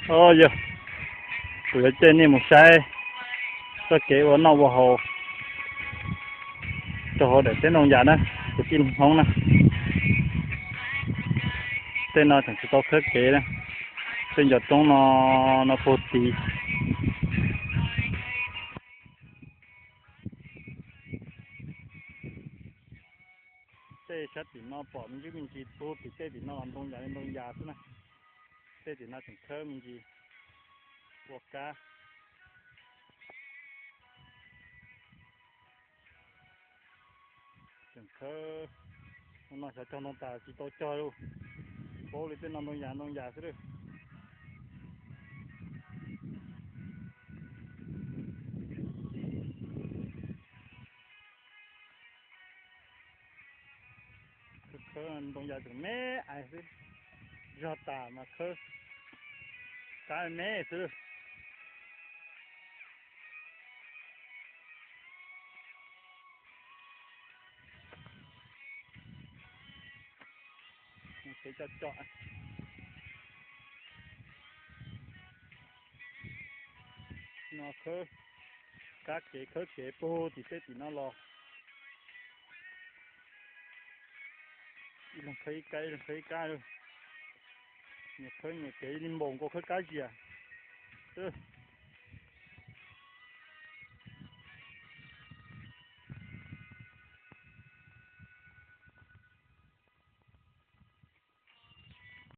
Os yog, kuv yuav coj nej mus saib txoj kev ua noj ua haus rau hauv daim teb ntoo yas na, kwv tij Hmoob na. Tej no tseem tsis tau khawb kev na, tej ncov roob no, no puag tid. Tej sab tim no pom me ntsis me ntsis, puag tim tej tim no los ntoo yas li ntoo yas xwb na. Tej tim no tseem khawb me ntsis ua kab. Tseem khawb, no xyov cog ntoo tas tsis tau cog lauj. Paub li tej no ntoo yas ntoo yas xwb lauj. Khawb ntoo yas tseem me ais xwb, zog tas mas khawb kab me xwb. Kev coj coj no khawb kab kev khawb kev puag tim tej tim no los. Ib leeg khawb ib kab, ib leeg khawb ib kab lauj. Nyias khawb nyias kev li npaum nkaus khawb kab zias xwb.